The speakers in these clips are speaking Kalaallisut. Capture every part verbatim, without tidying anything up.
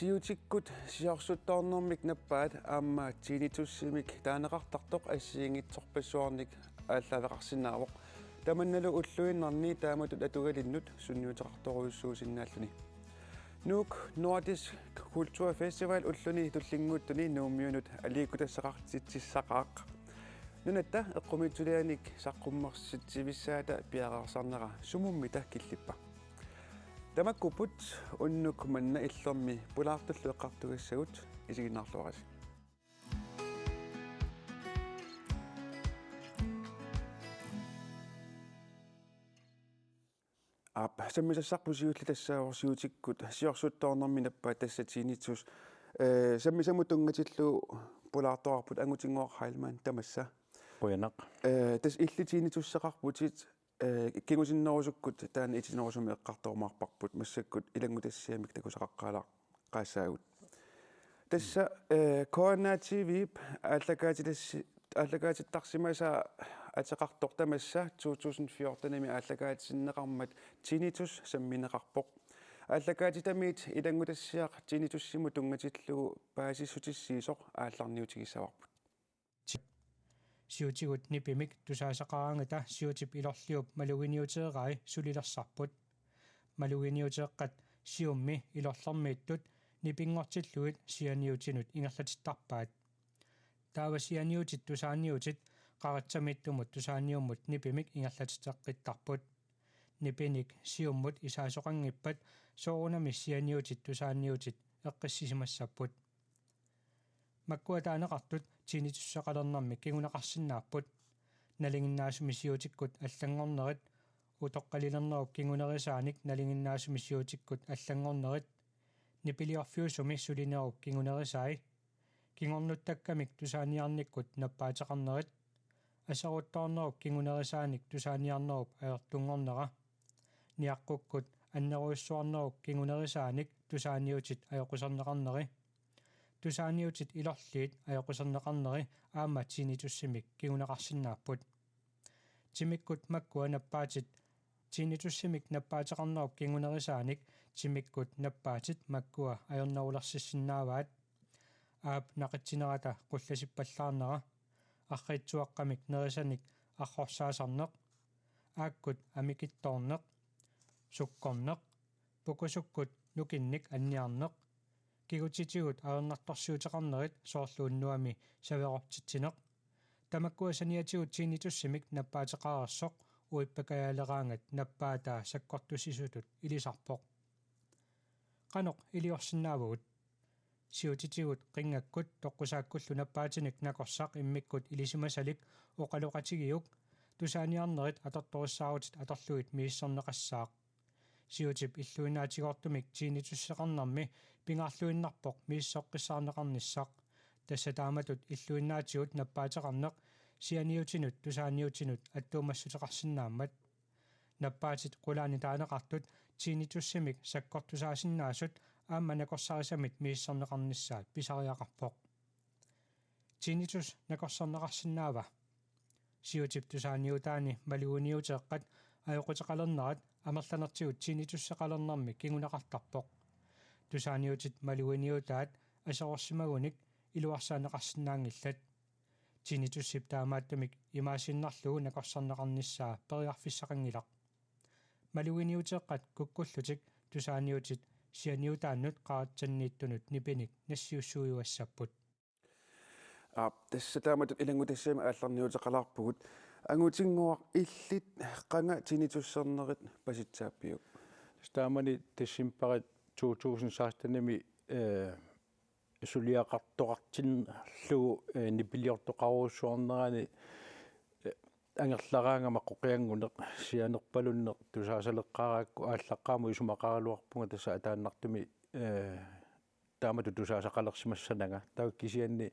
Siutikkut siorsuarnermik nappaat aamma tinnitussimik taaneqartartoq assigiinngitsorpassuarnik aallaaveqarsinnaavoq. Tamannalu ulluinnarni taamatut atugalinnut sunniuteqartorujussuusinnaalluni. Nuuk Nordisk Kulturfestival ulluni tullinnguuttuni Nuummiunut aliikkutassaqartitsissaqaaq. Nunatta eqqumiitsulianik saqqummersitsivissaata piareersarnera sumummita killippa? Tamakkuupput unnuk manna Illermi pulaartullu eqqartugassagut, isiginnaarluarisi. Aap, sammisassarput siulleq tassaavoq siutikkut siorsuarnermik nappaat, tassa tinnitus. Eh, sammisamut tunngatillugu pulaartoqarput Angutinnguaq Heilmann, tamassa. Qujanaq. Eh, tassa illit tinnitusseqarputit, eh, kingusinnerusukkut taanna itinerusumik eqqartorumaarparput, massakkut ilanngutassiamik takusaqaqqaalaarpaassaagut. Tassa, eh, K N R T V-p aallakaatitas-, aallakaatittarsimasaa ateqartoq, tamassa to tusind fjorten-imi aallakaatinneqarmat tinnitus sammineqarpoq. Aallakaatitamiit ilanngutassiaq tinnitussimut tunngatillugu paasissutissiisoq aallarniutigissavarput. Siutigut nipimik tusaasaqaraangata siutip ilorliup maluginiuteerai sulilersarput. Maluginiuteeqqat siummi ilorlermiittut nipinngortillugit sianiutinut ingerlatittarpaat. Taava sianiutit tusaaniutit qaratsamiittumut tusaaniummut nipimik ingerlatiteqqittarput. Nipinik siummut isaasoqanngippat soorunami sianiutit tusaaniutit eqqissisimassapput. Makkua taaneqartut tinnitusseqalernermi kinguneqarsinnaapput. Nalinginnaasumi siutikkut allanngornerit, utoqqalilernerup kingunerisaanik nalinginnaasumi siutikkut allanngornerit, nipiliorfiusumi sulinerup kingunerisai, kingornuttakkamik tusaaniarnikkut nappaateqarnerit, aseruttoornerup kingunerisaanik tusaaniarnerup ajortunngornera, niaqqukkut annerujussuarnerup kingunerisaanik tusaaniutit ajoquserneqarneri, tusaaniutit ilorliit ajoquserneqarneri aamma tinnitussimik kinguneqarsinnaapput. Timikkut makkua nappaatit tinnitussimik nappaateqarnerup kingunerisaanik timikkut nappaatit makkua ajornerulersissinnaavaat: aap naqitsinerata qullasippallaarnera, arriitsuaqqamik nerisanik arrorsaasarneq, aakkut amikittoorneq, sukkorneq, pukusukkut nukinnik anniarneq, kigutitigut ajornartorsiuteqarnerit soorlu unnuami saverortitsineq. Tamakkua saniatigut tinnitussimik nappaateqareersoq uippakajaaleraangat nappaataa sakkortusisutut ilisarpoq. Qanoq iliorsinnaavugut? Siutitigut qinngakkut toqqusaakkullu nappaatinik nakorsaq immikkut ilisimasalik oqaloqatigiuk, tusaaniarnerit atortorissaarutit atorlugit misissorneqassaaq. Siutip illuinnaatigoortumik tinnitusseqarnermi pingaarluinnarpoq misissoqqissaarneqarnissaq. Tassa taamatut illuinnaatigut nappaateqarneq sianiutinut tusaaniutinut attuumassuteqarsinnaammat. Nappaatit qulaani taaneqartut tinnitussimik sakkortusaasinnaasut aamma nakorsarisamit misissorneqarnissaat pisariaqarpoq. Tinnitus nakorsorneqarsinnaava? Siutip tusaaniutaani maluginiuteeqqat ajoquteqalernerat amerlanertigut tinnitusseqalernermi kinguneqartarpoq. Tusaaniutit maluginiutaat aserorsimagunik iluarsaanneqarsinnaanngillat. Tinnitussip taamaattumik imaasiinnarlugu nakorsorneqarnissaa periarfissaqanngilaq. Maluginiuteeqqat kukkullutik tusaaniutit sianiutaannut qaratsanniittunut nipinik nassiussuiuassapput. Aap, tassa taamatut ilanngutassiami aallarniuteqalaarpugut. Angutinnguaq, illit qanga tinnitussernerit pasitsaappiuk? Taamani decembari to tusind seksten-imi, eh, suliaqartoqartillugu, eh, nipiliortoqarujussuarnerani, eh, angerlaraangama qoqiannguneq, sianerpalunneq tusaasaleqqaarakku aallaqqaammut isumaqaraluarpunga tassa ataannartumik, eh, taamatut tusaasaqalersimassananga. Taava kisianni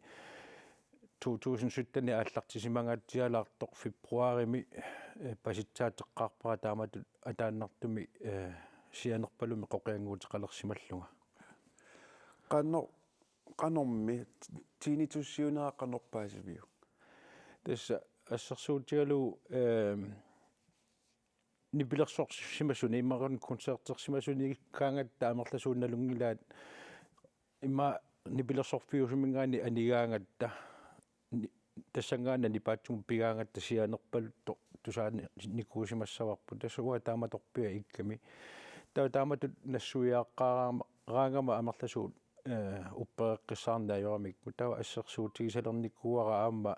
to tusind sytten-imi aallartisimanngaatsialaartoq februarimi, eh, pasitsaateqqaarpara taamatut ataannartumik, eh, sianerpalummi qoqiannguuteqalersimallunga. Qano-, qanormi tinnitussiunera qanorpaasiviuk? Tassa assersuutigalugu, eh, nipilersorsimasuni, imaluunniit koncertersimasuni kaangatta amerlasuut nalunngilaat Ima nipilersorfiusuminngaanniit anigaangatta, ni-, tassanngaannaq nipaatsumut pigaangatta sianerpaluttoq tusaanikuusimassavarput. Tassa uanga taamatorpiaq ikkami. Taava taamatut nassuiaaqqaaraangama amerlasuut, eh, uppereqqissaarneq ajoramikku. Taava assersuutigisalernikuuara aamma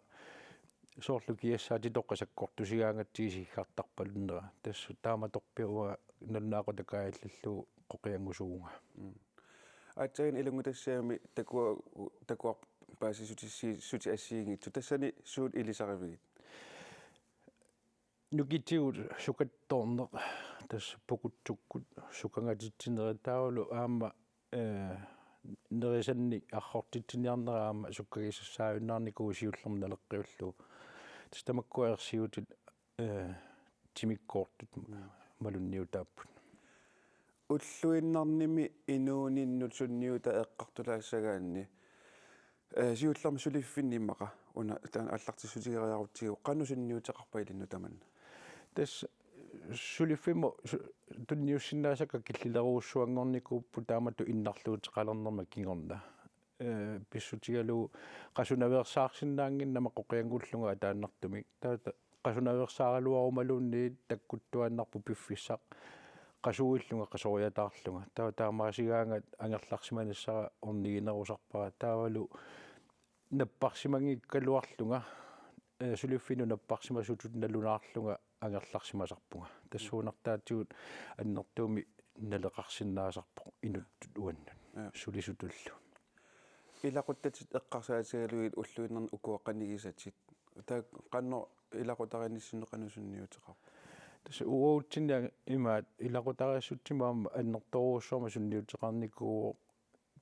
soorlu kiassaatitoqqat sakkortusigaangatsigit isigigaqartarpalunnera. Tassa taamatorpiaq uanga nalunaaqutaq kaajallallugu qoqianngusuvunga. Mm. Aatsaat ilanngutassaami takua-, takuarput paasissutissi-, -ssutit assigiinngitsut. Tassani suut ilisarivigit? Nukitigut sukattoorneq, tassa pukutsukkut sukangatitsineri taavalu aamma, eh, nerisannik arrortitsiniarnera aamma sukkagisassaajunnaarnikuuvoq siullermik naleqqiullugu. Tassa tamakkua ersiutit, eh, timikkoortut malunniutaapput. Ulluinnarnimi inuuninnut sunniutaa eqqartulaassagaanni, eh, siullermik suliffinni immaqa una taanna aallartissutigeriarutsigu, qanoq sunniuteqarpa ilinnut tamanna? Tassa suliffimmut su-, tunniussinnaasakka killilerujussuanngornikuupput taamatut innarluuteqalernerma kingorna. Eh, pissutigalugu qasunaveersaarsinnaannginnama qoqianngullunga ataannartumik. Taava ta-, qasunaveersaaraluarumaluunniit takkuttuaannarpoq piffissaq qasuillunga qasoriataarlunga. Taava taamaasigaangat angerlarsimanissara orniginerusarpara. Taavalu napparsimanngikkaluarlunga, eh, suliffinnut napparsimasutut nalunaarlunga angerlarsimasarpunga. Tassuunartaatigut annertuumik naleqarsinnaasarpoq inuttut uannut. Ja. Sulisutullu. Ilaquttatit eqqarsaatigalugit ulluinnarni ukua qanigisatit. Taava qanoq ilaqutariinnissinni qanoq sunniuteqarpa? Tassa uagutsinni imaat ilaqutariissutsimut aamma annertoorujussuarmik sunniuteqarnikuuvoq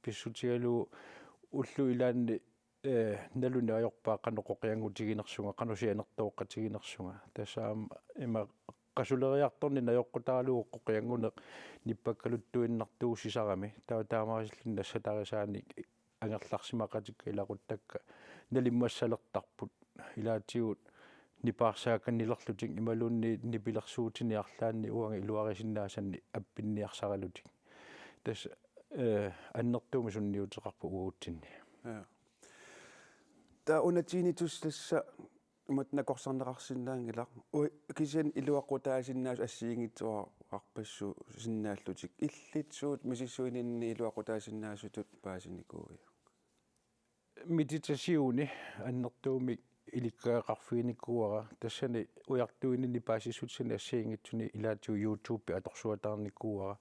pissutigalugu ullut ilaanni, eh, naluneq ajorpaa qanoq qoqianngutiginersunga, qanoq sianertooqqatiginersunga. Tassa aamma ima qasuleriartorneq najoqqutaralugu qoqiannguneq nippakkaluttuinnartuussisarami. Taava taamaasilluni nassatarisaanik angerlarsimaqatikka ilaquttakka nalimmassalertarput. Ilaatigut nipaarsaakanilerlutik imaluunniit nipilersuutini arlaanni uanga iluarisinnaasanni appinniarsaralutik. Tassa, eh, annertuumik sunniuteqarpoq uagutsinni. Ja. Taava una tinnitus tassa imatut nakorsarneqarsinnaanngilaq. Ui, kisianni iluaqutaasinnaasut assigiinngitsuararpassuusinnaallutik. Illit suut misissuininni iluaqutaasinnaasutut paasinikuuiuk? Meditationi annertuumik ilikkagaqarfiginikuuara, tassani ujartuininni paasissutissani assigiinngitsuni ilaatigut YouTube atorsuataarnikuuara.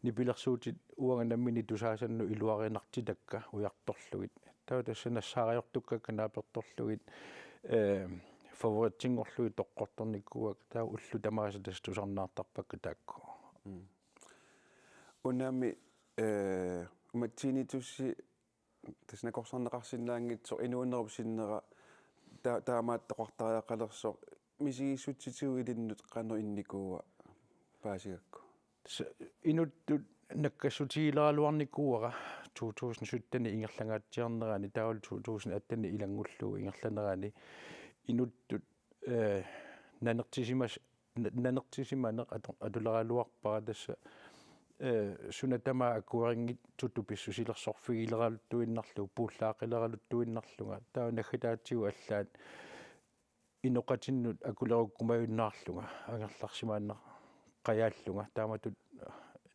Nipilersuutit uanga nammineq tusaasannut iluarinartitakka ujartorlugit. Taava tassa nassaariortukkakka naapertorlugit, eh, favoritsinngorlugit toqqortornikuuakka, taava ullut tamaasa tassa tusarnaartarpakka taakku. Mm. Unami, eh, umatsinnitussi tassa nakorsarneqarsinnaanngitsoq inuunerup sinnera ta-, taamaattoqartariaqalersoq misigissutsitigut ilinnut qanoq innikuua paasigakku? Tassa inuttut nakkassutigiileraluarnikuuara to tusind sytten ingerlangaatsiarnerani taavalu to tusind atten ilanngullugu ingerlanerani inuttut, eh, nanertisimas-, na-, nanertisimaneq atu-, atuleraluarpara tassa, eh, suna tamaat akuerinngitsutut pissusilersorfigileraluttuinnarlugu puullaaqileraluttuinnarlunga. Taava naggataatigut allaat inoqatinnut akulerukkumajunnaarlunga, angerlarsimaannaq qajaallunga, taamatut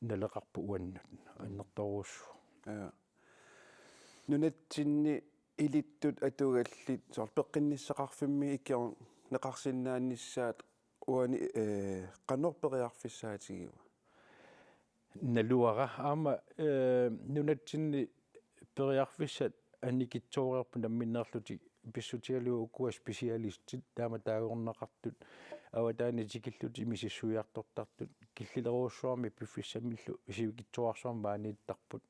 naleqarpoq uannut, annertoorujussuaq. Ja. Nunatsinni ilittut atugallit soorlu peqqinnissaqarfimmi ikiorneqarsinnaanissaat uani, eh, qanoq periarfissaatigiva? Naluara aamma, eh, nunatsinni periarfissat annikitsooreerput namminneerlutik pissutigalugu ukua specialistit taama taagorneqartut avataani tikillutik misissuiartortartut killilerujussuarmik piffissamillu sivikitsuararsuarmik maaniittarput.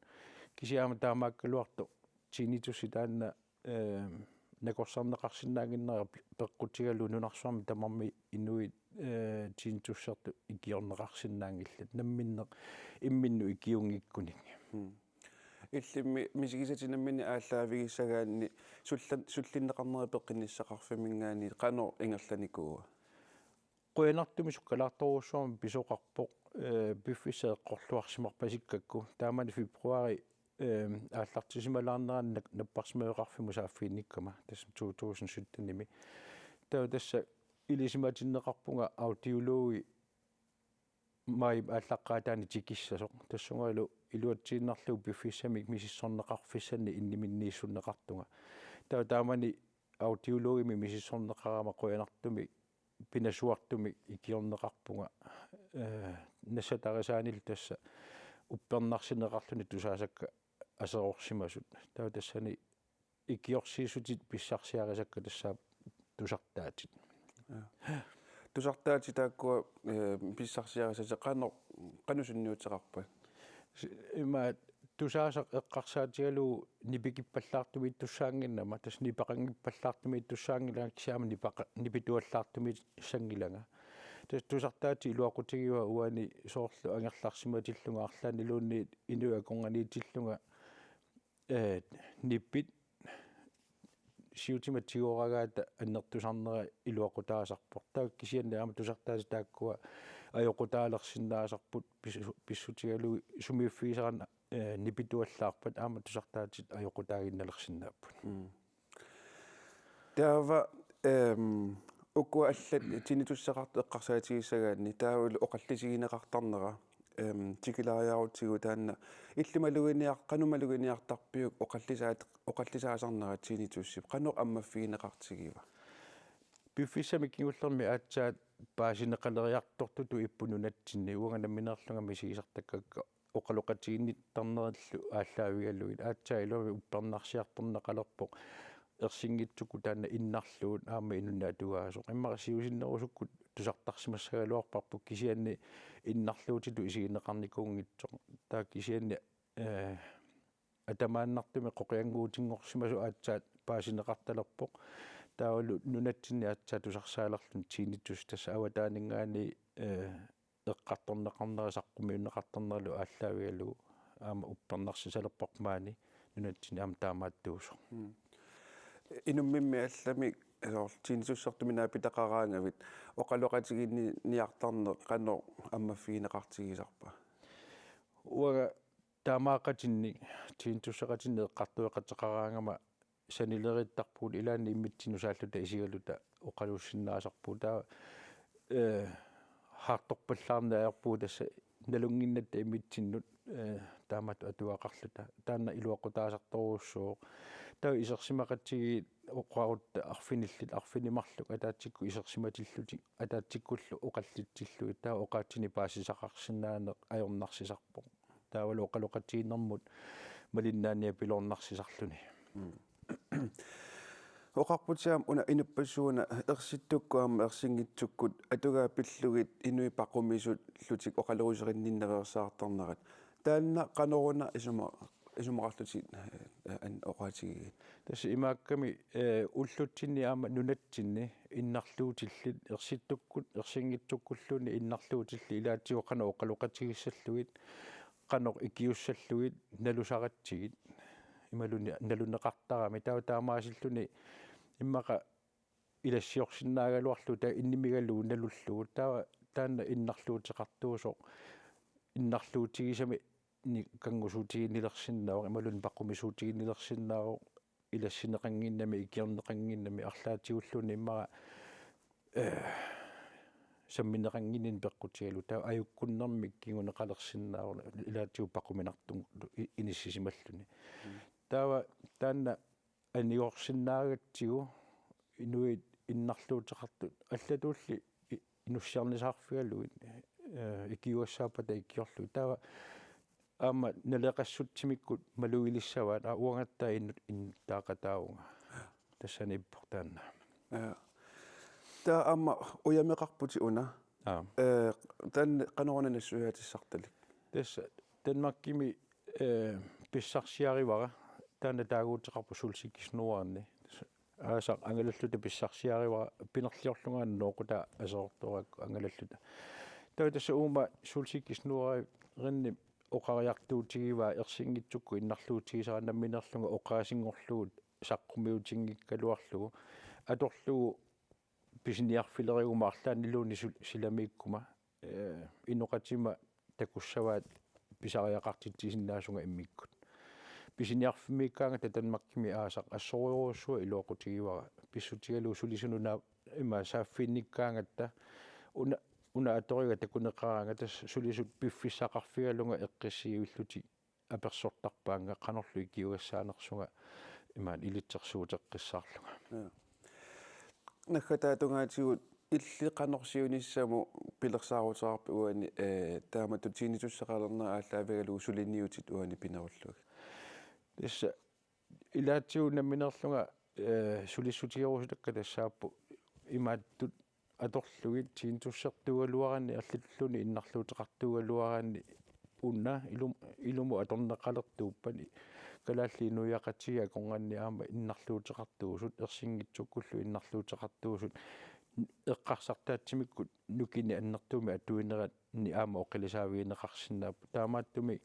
Kisianni aamma taamaakkaluartoq tinnitussi taanna, eh, nakorsarneqarsinnaannginnera pe-, peqqutigalugu nunarsuarmi tamarmi inuit, eh, tinnitussertut ikiorneqarsinnaanngillat namminneq imminnut ikiunngikkunik. Mm. Illimmi misigisatit namminneq aallaavigissagaanni sullan-, sullinneqarneri peqqinnissaqarfimminngaanniit qanoq ingerlanikuua? Qujanartumik sukkalaartorujussuarmik pisoqarpoq, eh, piffissaq eqqorluarsimarpasikkakku. Taamani februaari ehm, aallartisimalaarnerani nak-, napparsimmaveqarfimmut saaffiginnikkama, tassa to tusind syttenimi. Taava tassa ilisimatinneqarpunga audiologi maajip aallaqqaataani tikissasoq. Tassungalu iluatsiinnarlugu piffissamik misissorneqarfissannik inniminniissunneqartunga. Taava taamani audiologimik misissorneqarama qujanartumik pinasuartumik ikiorneqarpunga. Eh, nassatarisaanilu tassa uppernarsineqarluni tusaasakka aserorsimasut. Taava tassani ikiorsiissutit pissarsiarisakka tassaapput tusartaatit. Ja. Tusartaatit taakkua, eh, pissarsiarisatit qanoq, qanoq sunniuteqarpat? S-, ima tusaasaq eqqarsaatigalugu nipikippallaartumiittussaannginnama, tassa nipaqanngippallaartumiittussaanngilanga kisianni aamma nipaqa-, nipituallaartumiissanngilanga. Tassa tusartaatit iluaqutigivaa uani soorlu angerlarsimatillunga arlaanniluunniit inuit akornanniitillunga, eh, nippit siutima tigooragaata annertusarnera iluaqutaasarpoq. Taava kisianni aamma tusartaatit taakkua ajoqutaalersinnaasarput pis-, pissutigalugu sumiiffigisara, eh, nipituallaarpat aamma tusartaatit ajoqutaaginnalersinnaapput. Mm. Taava, ehm, ukua allat tinnitusseqartut eqqarsaatigissagaanni taavalu oqallisigineqartarnera, ehm, tikilaariarutsigu taanna illit maluginiar-, qanoq maluginiartarpiuk oqallisaat-, oqallisaasarnera tinnitussip, qanoq ammaffigineqartigiva? Piffissami kingullermi aatsaat paasineqaleriartortutut ipput nunatsinni, uanga nammineerlunga misigisartakkakka oqaloqatiginnittarnerillu aallaavigalugit. Aatsaat iluamik uppernarsiartorneqalerpoq ersinngitsukkut taanna innarluut aamma inunnik atugaasoq. Immaqa siusinnerusukkut tusartarsimassagaluarparput kisianni innarluutitut isigineqarnikuunngitsoq. Taava kisianni, eh, atamaannartumik qoqiannguutinngorsimasoq aatsaat paasineqartalerpoq. Taavalu nunatsinni aatsaat tusarsaalerluni tinnitus tassa avataaninngaanniit, eh, eqqartorneqarnera saqqummiunneqartarneralu aallaavigalugu aamma uppernarsisalerparput maani nunatsinni aamma taamaattuusoq. Mm. Inummimmi allamik soorlu tinnitussertumik naapitaqaraangavit oqaloqatigiinniartarneq qanoq ammaffigineqartigisarpa? Uanga taamaaqatinnik, tinnitusseqatinnik eqqartueqateqaraangama sanileriittarpugut ilaanni immitsinnut saalluta isigaluta oqalussinnaasarpugut. Taava, eh, haartorpallaarneq ajorpugut tassa nalunnginnatta immitsinnut, eh, taamatut atugaqarluta. Taanna iluaqutaasartorujussuuvoq. Taava isersimaqatigiit oqarutta arfinillit, arfineq-marluk ataatsikkut isersimatillutik, ataatsikkullu oqallitsillugit. Taava oqaatsinik paasisaqarsinnaaneq ajornarsisarpoq. Taavalu oqaloqatigiinnermut malinnaaniapiloornarsisarluni. Mm. Oqarputit aamma una inuppassuit una ersittukkut aamma ersinngitsukkut atugaat pillugit inuit paqumisullutik oqaloqatigiinninnaveersaartarnerat. Taanna qanoruna isuma-, isumaqarlutit, eh, an-, oqaatigigit? Tassa imaakkami, eh, ullutsinni aamma nunatsinni innarluutillit ersittukkut, ersinngitsukkulluunniit innarluutillit ilaatigut qanoq oqaloqatigissallugit, qanoq ikiussallugit nalusaratsigit imaluunniit naluneqartaramik, taava taamaasilluni immaqa ilassiorsinnaagaluarlugu taava innimigalugu nalullugu, taava taanna innarluuteqartuusoq innarluutigisamik ni-, kanngusuutiginnilersinnaavoq imaluunniit paqumisuutiginnilersinnaavoq ilassineqannginnami, ikiorneqannginnami, arlaatigulluunniit immaqa, eh, sammineqannginnini peqqutigalugu. Taava ajukkunnermik kinguneqalersinnaavoq ilaatigut paquminartumut i-, inissisimalluni. Mm. Taava taanna anigorsinnaagatsigu inuit innarluuteqartut allatulli i-, inussiarnisaarfigalugit, eh, ikiugassaappata ikiorlugit. Taava aamma naleqassutsimikkut malugilissavaat, aa, uangattaaq innu-, innuttaaqataavunga. Tassani ippoq taanna. Ja. Taava aamma ujameqarputit una. Aap. Eh, taanna qanoruna nassuiaatissartalik? Tassa Danmarkimi, eh, pissarsiarivara, taanna taaguuteqarpoq Sulsikki Snoreni. Aasaq angalalluta pissarsiarivara, pinerliorlunga aamma Nooqutaa aserortoraakku angalalluta. Taava tassa uuma Sulsikki Snoreni oqariartuutigivaa ersinngitsukkut innarluutigisara nammineerlunga oqaasinngorlugu saqqummiutinngikkaluarlugu atorlugu pisiniarfileriguma arlaanniluunniit sul-, silamiikkuma, eh, inoqatima takussavaat pisariaqartitsisinnaasunga immikkut. pisiniarfimmiikkaangatta Danmarkimi aasaq assorujussuaq iluaqutigivara, pissutigalugu sulisunut una ima saaffiginnikkaangatta una, una atoriga takuneqaraangata sulisut piffissaqarfigalunga eqqissiivillutik apersortarpaannga qanorlu ikiugassaanersunga imaat ilitsersuuteqqissaarlunga. Ja. Naggataata tungaatigut illit qanoq siunissamut pilersaaruteqarpit uani, eh, taamatut tinitussaqalernera aallaavigalugu suliniutit uani pinerullugit? Tassa ilaatigut nammineerlunga, eh, sulissutigerusutakka tassaapput imaattut atorlugit tinitussertuugaluaraanni allalluunniit innarluuteqartuugaluaraanni una ilum-, ilumut atorneqalertuuppani Kalaallit Inuiaqatigiit akornanni aamma innarluuteqartuusut ersinngitsukkullu innarluuteqartuusut eqqarsartaatsimikkut nukinnik annertuumik atuineranni aamma oqilisaavigineqarsinnaapput. Taamaattumik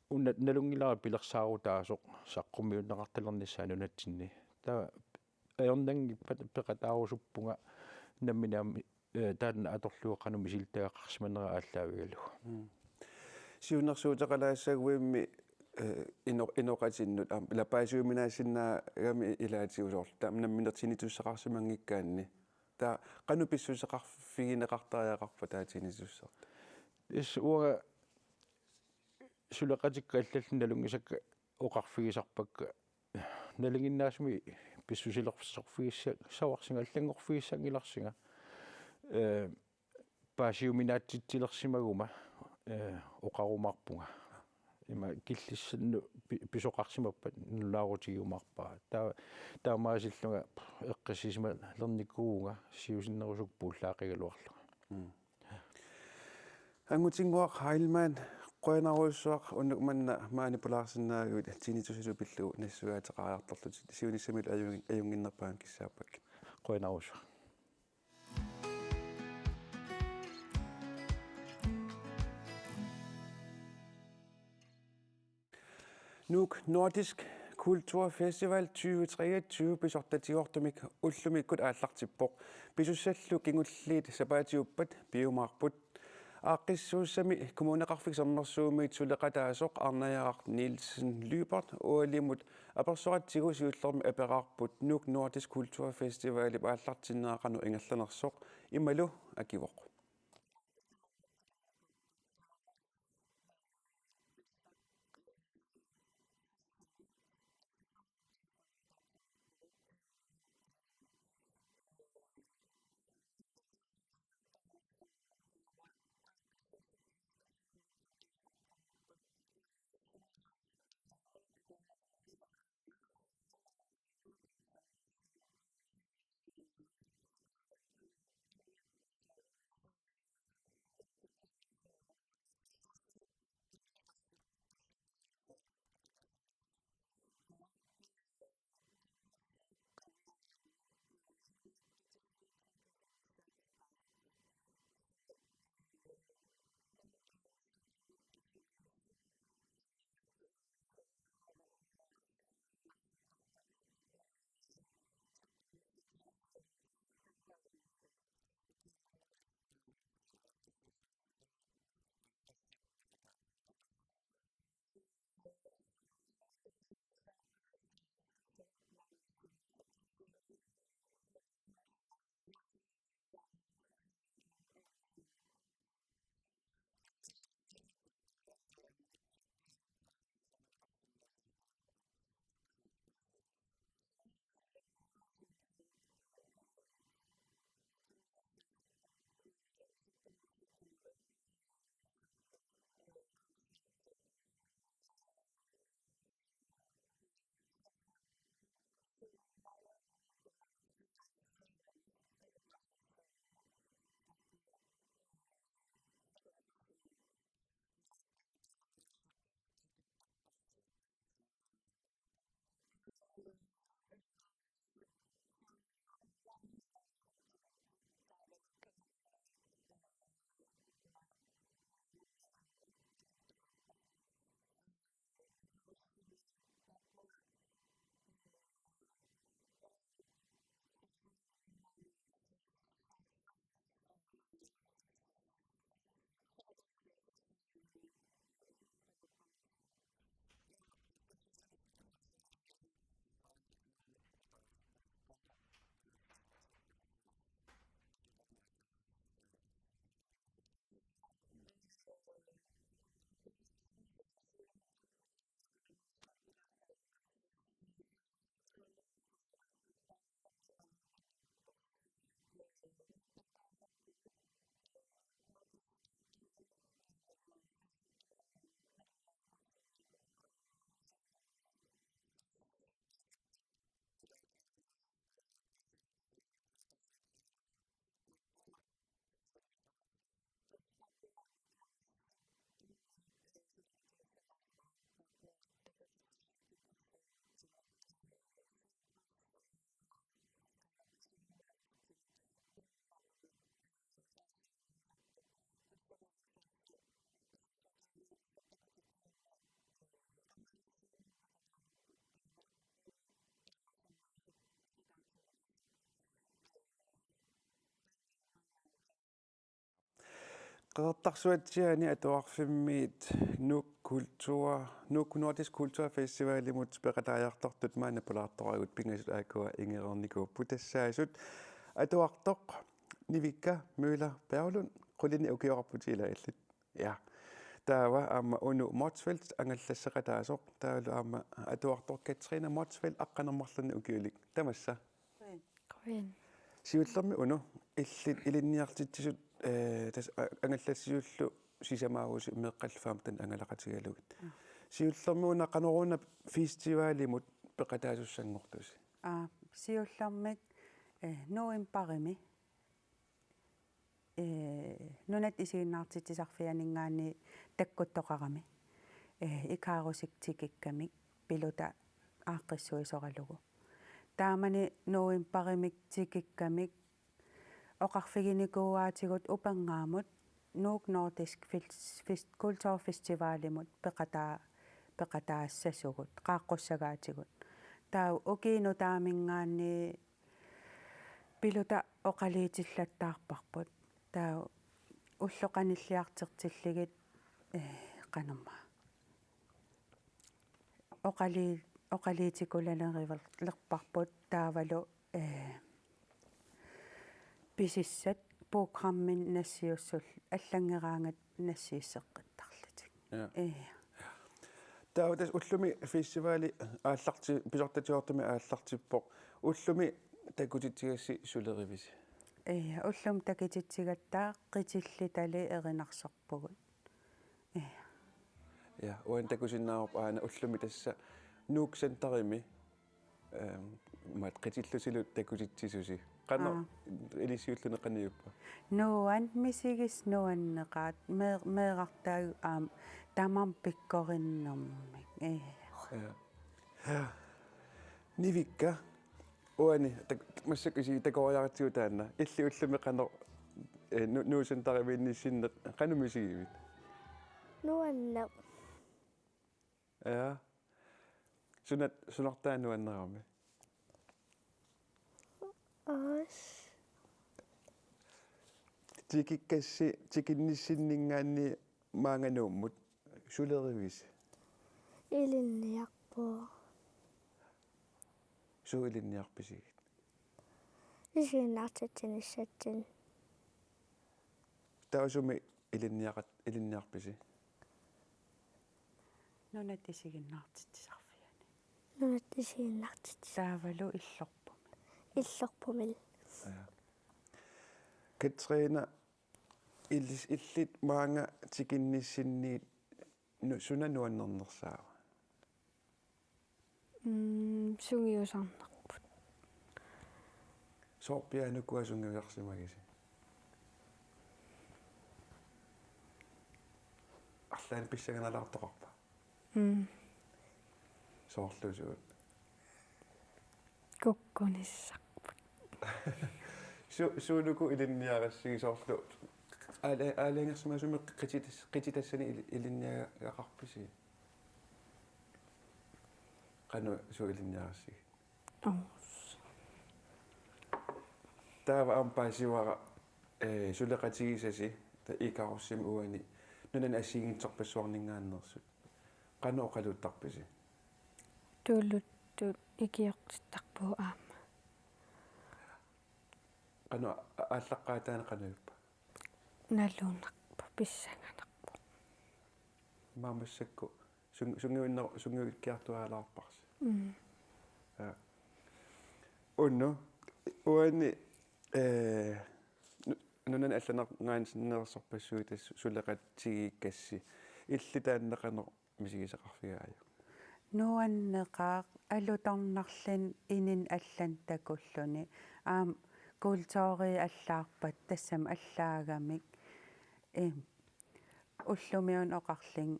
una nalunngilara pilersaarutaasoq saqqummiunneqartalernissaa nunatsinni. Taava ajornanngippat peqataarusuppunga nammineq aamma, eh, taanna atorlugu qanoq misilittagaqarsimanera aallaavigalugu. Mm. Siunnersuuteqalaassaguimmi, eh, ino-, inoqatinnut aamma ila paasiuminaassinnaagami ilaatigut soorlu taama nammineq tinitussaqarsimanngikkaanni. Taava qanoq pissuseqarfigineqartariaqarpa taava tinitussartut? Tassa uanga suleqatikka allallu nalunngisakka oqarfigisarpakka nalinginnaasumik pissusilersorfigissa-, -savarsinga allanngorfigissanngilarsinga. Eh, paasiuminaatsitsilersimaguma, eh, oqarumaarpunga. Ima killissannut pi-, pisoqarsimappat nunaarutigiumaarpara. Taa-, taamaasillunga eqqissisimalernikuuvunga siusinnerusukkut puullaaqigaluarlunga. Mm. Angutinnguaq Heilmann, qujanarujussuaq unnuk manna maani pulaarsinnaagavit tinitussilu pillugu nassuiaateqariartorlutit, siunissamilu ajunngin-, ajunnginnerpaamik kissaappakkit. Qujanarujussuaq. Nuuk Nordisk Kulturfestival tyve treogtyve pisortatigoortumik ullumikkut aallartippoq. Pisussallu kingulliit sapaatiuppat piumaarput. Aaqqissuussami Kommuneqarfik Sermersuumiit suleqataasoq Arnajaraq Nielsen Lyberth O L-imut apersoratsigu siullermik aperaarput Nuuk Nordisk Kulturfestivalip aallartinnera qanoq ingerlanersoq, imalu akivoq: Qeqertarsuatsiaani Atuarfimmiit Nuuk Kultur, Nuuk Nordisk Kulturfestivalimut peqataajartortut maanna pulaartoragut pingasut aakkua ingereernikuupput tassaasut atuartoq Nivikka Møller Berglund, qulinik ukioqarputit ilaa illit. Ja. Taava aamma Uno Motzfeldt angallasseqataasoq, taavalu aamma atuartoq Katrine Motzfeldt aqqaneq-marlunnik ukiulik. Tamassa. Qujan. Siullermik Uno, illit ilinniartitsisut, eh, tassa a-, angallassisullu sisamaavusi meeqqallu femten angalaqatigalugit. Ja. Siullermik una qanoruna festivalimut peqataasussanngortusi? Aa, siullermik, eh, novembarimi, eh, Nunatta Isiginnaartitsisarfianinngaanniit takkuttoqarami, eh, Ikarusip tikikkamik Piluta aaqqissuisoralugu. Taamani novembarimik tikikkamik oqarfiginikuuaatigut upernaamut Nuuk Nordisk Fils-, Fis-, Kulturfestivalimut peqataa-, peqataassasugut, qaaqqussagaatigut. Taava ukiup nutaaminngaanniit Piluta oqaluutillattaarparput. Taava ullut qanilliartortillugit, eh, qanormaa. Oqalii-, oqaluutikulanerulerparput taavalu, eh, pisissat programmit nassiussullu allanngeraangat nassiusseqqittarlutik. Ja. Ee. Taava tassa ullumi festivali aallarti-, pisortatigoortumik aallartippoq. Ullumi takutitsigassi sulerivisi? Ee, ullumi takutitsigatta qitillutali erinarsorpugut. Ee. Ja, uani takusinnaavarput aana ullumi tassa Nuuk Centerimi, ehm, maat qitillutilu takutitsisusi. Qanoq Aa. Ilissi ulluni qanoq ippa? Nuann-, misigissaq nuanneqaat, mee-, meerartaagut aamma tamarmik pikkorinnermik. Ee. Ja. Nivikka, uani, tak-, massakkut isigit takoriaratsigu taanna. Illit ullumi qanoq, eh, Nu-, Nuuk Centerimiinnissinneq, qanoq misigivit? Nuanneq. Ja. Suna-, sunartaa nuannerami? Aas. Tikikkassi, tikinnissinninngaanniit maanga Nuummut sulerivisi? Ilinniarpugut. Suut ilinniarpisigit? Isiginnaartitsinissatsinnut. Taava sumi ilinniaqat-, ilinniarpisi? Nunatta Isiginnaartitsisarfiani. Nunatta Isiginnaartitsisarfiani. Taavalu Illorpumik. Illorpumik. Ja. Katrine, illis-, illit maanga tikinnissinniit nu-, suna nuannernersaava? Mm, sungiusarnerput. Soorpiaanukua sungiusarsimagisi? Arlaannik pissanganalaartoqarpa? Mm. Soorlu suut? Kukkunissarput. Su-, suuluku ilinniarissigit soorlu aala-, aalajangersimasumik qititas-, qititassanik ili-, ilinniagaqarpisi? Qanoq suut ilinniarissigit? Uus. Taava aamma paasivara, eh, suleqatigisasi, ta-, Ikarusimi uani, nunani assigiinngitsorpassuarninngaanneersut. Qanoq oqaluuttarpisi? Tuluttut ikiortittarpugut aamma. Qanoq a-, aallaqqaataani qanoq ippa? Nalunarpoq, pissanganarpoq. Aamma massakkut sung-, sungiunner-, sungiukkiartuaalaarparsi. Mm. Ja. Uno, uani, eh, Nunani allanerungaanneersorpassuit tassa suleqatigiikkassi. Illit taanna qanoq misigisaqarfigaajuk? Nuanneqaaq, alutornarluni inunnik allanut takulluni. Aamma kulturi allaarpat tassami allaagamik. Em, ullumi una oqarlunga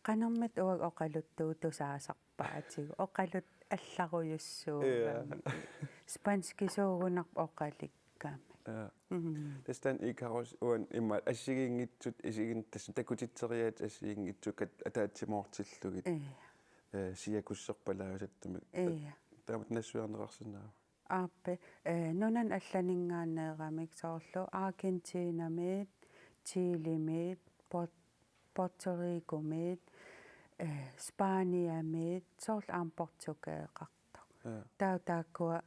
qanormita uagut oqaluttuutusaasarpaatigut, oqaluttut allarujussuugamik. Ja. Spanskisuugunarpoq oqalukkamik. Ja. Mm. Tassa taanna Ikarus uani immaqa assigiinngitsut isiginnaartut, tassa takutitseriaatsit assigiinngitsut kat-, ataatsimoortillugit. Ja. Eh, siakusserpalaasattumik. Ja. Taamatut nassuiarneqarsinnaava? Aappi, eh, nunani allaninngaanneeramik soorlu Argentinamiit, Chilemiit, Port-, Puerto Ricomiit, eh, Spaniamiit, soorlu aamma Portugaleqartoq. Ja. Taava taakkua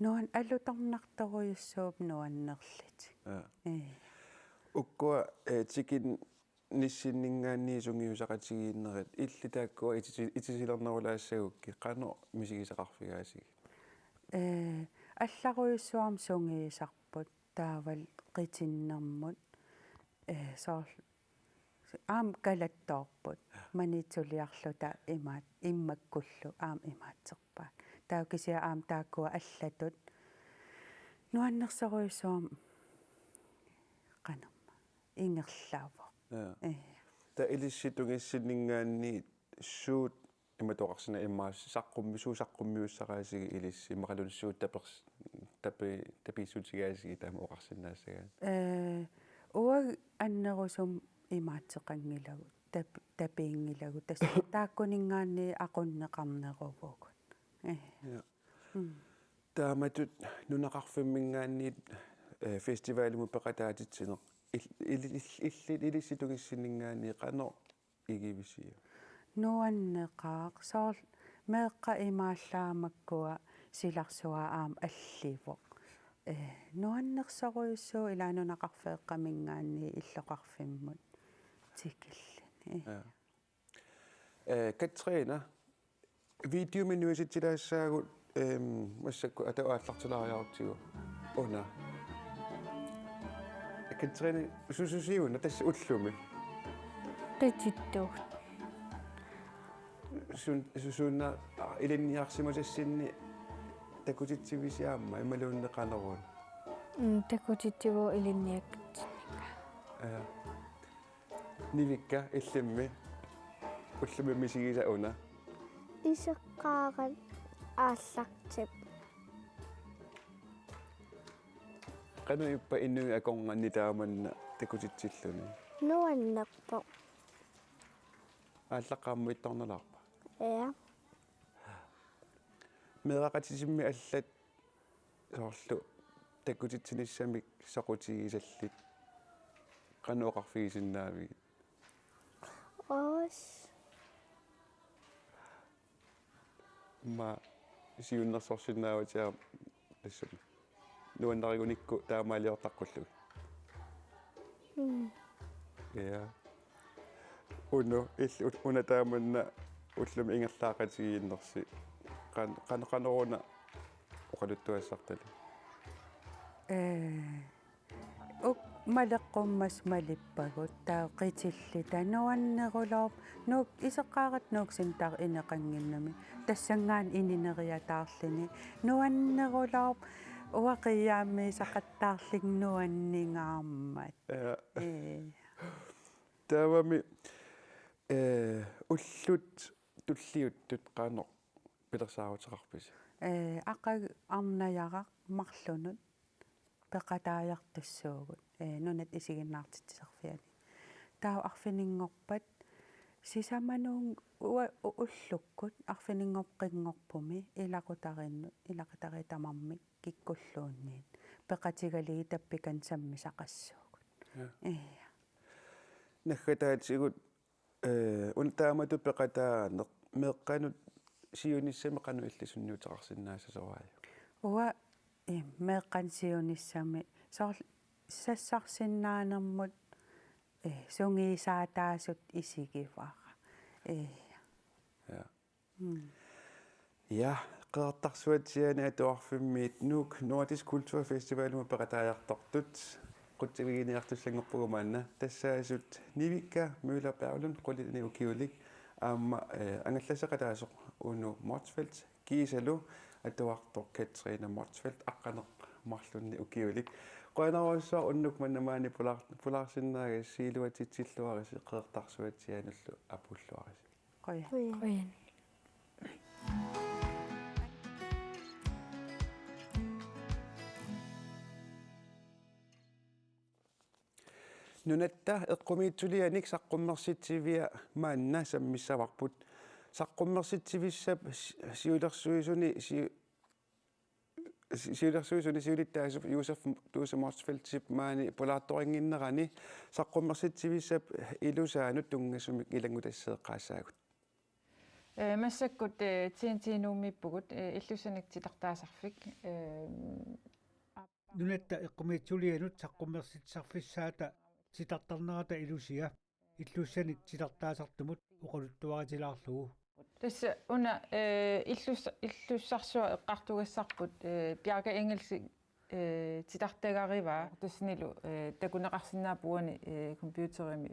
nuan-, alutornartorujussuupput nuannerlutik. Ja. Eh. Ukkua, eh, tikin- nissinninngaanniit sungiusaqatigiinnerit illit taakkua itisi-, itisilernerulaassagukkit qanoq misigisaqarfigaasigit? Eh, allarujussuarmik sungiusarput taavalu qitinnermut, eh, soorlu aamma kalattoorput maniitsuliarluta imaat-, immakkullu aamma imaatserpaat. Taava kisianni aamma taakkua allatut nuannersorujussuarmik qanormaa ingerlavoq. Ja. Eh. Taava ilissi tungissinninngaanniit suut imatut oqarsinnaavit immaqa saqqummi-, suut saqqummiussaraasigit ilissi imaluunniit suut tapers-, tapi-, tapiissutigaasigit taama oqarsinnaassagaanni? Eh, uagut annerusumik imaatseqanngilagut, tap-, tapiinngilagut, tassa taakkuninngaanniit aqunneqarneruvugut. Eh. Ja. Mm. Taamatut nunaqarfimminngaanniit, eh, festivalimut peqataatitsineq. Il-, il-, il-, illit ilissi tungissinninngaanniit qanoq igivisiuk? Nuanneqaaq, soorlu meeqqat imaallaat makkua silarsuaa aamma allivoq. Eh, nuannersorujussuuvoq ilaa nunaqarfeeqqaminngaanniit illoqarfimmut tikilluni. Ja. Eh, Katrine, videomi nuisitsilaassaagut, ehm, massakkut atagu aallartilaariarutsigu. Una. Katrine, su-, susi una tassa ullumi? Qitittuut. Suun-, su-, suuna, ah, ilinniarsimasassinni takutitsivisi aamma, imaluunniit qanoruna? Mm, takutitsivugut ilinniakkatsinninnga. Ja. Nivikka, illimmi ullumi misigisat una? Iseqqaarat aallartippoq. Qanoq ippa inuit akornanni taamanna takutitsilluni? Nuannerpoq. Aallaqqaammut ittornalaarpa? Ja. Meeraqatitsimmit allat soorlu takutitsinissamik soqutigisallit qanoq oqarfigisinnaavigit? Oos. Immaqa siunnersorsinnaavatit aamma tassami. Nuannarigunikku taamaaliortaqqullugit. Mm. Ja. Uno, il-, u-, una taamanna ullumi ingerlaaqatigiinnersi. Qan-, qan-, qanoruna oqaluttuassartali? Eh, uk maleqqummasut malippagut, taava qitilluta nuanneruloorpoq, Nuuk, iseqqaarat Nuuk Center ineqannginnami. Tassanngaanniit inineriataarluni. Nuanneruloorpoq, uanga qiiaammiisaqattaarlunga nuanningaarmat. Ja. Eh. Taavami, eh, ullut tulliuttut qanoq pilersaaruteqarpisi? Eh, aqagu arnajaraq marlunut peqataajartussuugut, eh, nunat isiginnaartitsisarfiani. Taava arfininngorpat sisamanuun ua-, u-, ullukkut arfininngorpat qinngorpumi ilaqutariinnut, ilaqutariit tamarmik kikkulluunniit peqatigalugit tappikani sammisaqassuugut. Ja. Ja. Naggataatigut, eh, una taamatut peqataaneq meeqqanut siunissami qanoq illit sunniuteqarsinnaassasoraajuk? Uanga, eh, meeqqanut siunissami soorlu sassarsinnaanermut, eh, sungiusaataasutut isigivara. Eh. Ja. Mm. Ja, Qeqertarsuatsiaani atuarfimmiit Nuuk Nordisk Kulturfestivalimut peqataajartortut qutsaviginiartussanngorpugut maanna. Tassaasut Nivikka Møller Berglund, qulinik ukiulik, aamma, eh, angallaseqataasoq Uno Motzfeldt, kiisalu atuartoq Katrine Motzfeldt, aqqaneq-marlunnik ukiulik. Qujanarsuaq unnuk manna maani pulaar-, pulaarsinnaagassi, iluatsitsilluarisi, Qeqertarsuatsiaanullu apuulluarisi. Qujan. Qujan. Qujan. Nunatta eqqumiitsulianik saqqummersitsivia maanna sammissavarput. Saqqummersitsivissap si-, siulersuisuni si-, si-, siulersuisuni siulittaasup Josef Duuse Motzfeldtip maani pulaartorinnginnerani saqqummersitsivissap ilusaanut tunngasumik ilanngutassiiqqaassaagut. Eh, massakkut, eh, T N T Nuummiippugut, eh, Illussanik titartaasarfik, eh, Nunatta eqqumiitsulianut saqqummersitsisarfissaata titartarnerata ilusia Illussanik titartaasartumut oqaluttuaritilaarlugu. Tassa una, eh, illus-, illussarsua eqqartugassarput, eh, Bjarke Engels, eh, titartagarivaa. Tassanilu, eh, takuneqarsinnaapput uani, eh, computerimi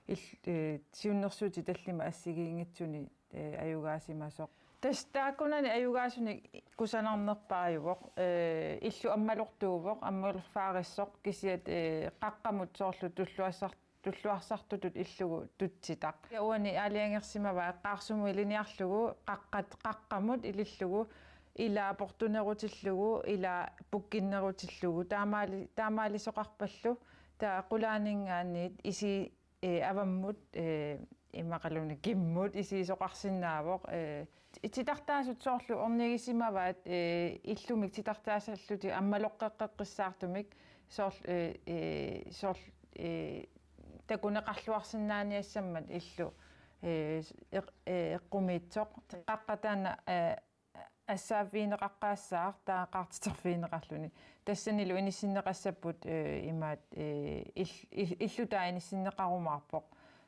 il-, eh, siunnersuutit tallimat assigiinngitsuni, eh, ajugaasimasoq. Tassa taakkunani ajugaasunik kusanarnerpaajuvoq, eh, illu ammalortuuvoq, ammalorfaarissoq, kisiat, eh, qaqqamut soorlu tulluassar-, tulluarsartutut illugu tutsitaq. Ja uani aalajangersimavaa eqqaarsumut ilinniarlugu, qaqqat-, qaqqamut ilillugu, ilaa portunerutillugu, ilaa pukkinnerutillugu, taamaali-, taamaalisoqarpallu, taava qulaaninngaanniit isi-, eh, avammut, eh, immaqaluunniit kimmut isigisoqarsinnaavoq, eh, titartaasut soorlu ornigisimavaat, eh, illumik titartaasallutik ammaloqqeqqissaartumik soorl-, eh, eh, soorl-, eh, takuneqarluarsinnaaniassammat illu, eh, eq-, eh, eqqumiitsoq. Qaqqap taanna, eh, assaaffigineqaqqaassaaq, taava qaartiterfigineqarluni. Tassanilu inissinneqassapput, eh, imaat, eh, il-, il-, illutaa inissinneqarumaarpoq.